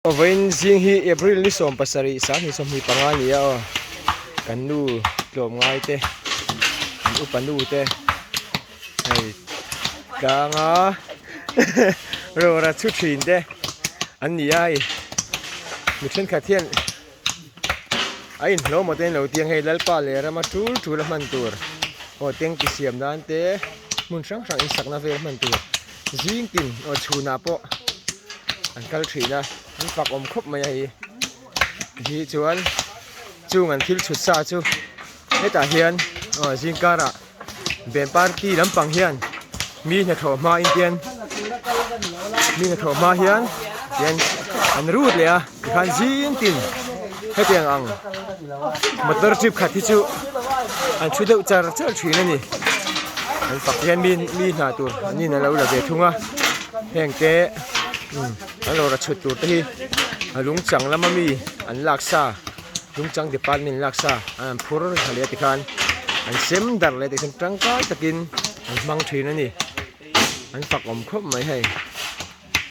Vawiin zing hi April ni 17 2025 a ni a aw kan nu tlawm ngai te kan upa nu te hei tlanga rawra chhu thin te an ni a hei mi thenkhat hian a inhlawh maw te an lo ti ang hei Lalpa leh rama tul tul a hman tur aw tanki siam nan te hmun hrang hrang insakna vel hman tur. Zing tin aw chhunah pawh an kal thin a an fak awm khawp mai a hei hi chuan chung an thil chhut sa chu hetah hian aw zing karah band party lampang hian mi hnathawh hma in tian mi hnathawh hma hian tian an rut leh a tikhan zing tin hetiang ang motor trip khat hi chu an thu deuh char char thin a ni an fak hian mi mi hna tur an in an lo la ve thung a heng te umm an lo ra chhut tur te hi a lung chang lama mi an lak sa lung chang department lak sa an phur thla leh a tikhan an sem darh leh tih chuan tangkai takin an hmang thin a ni an fak awm khawp mai hei.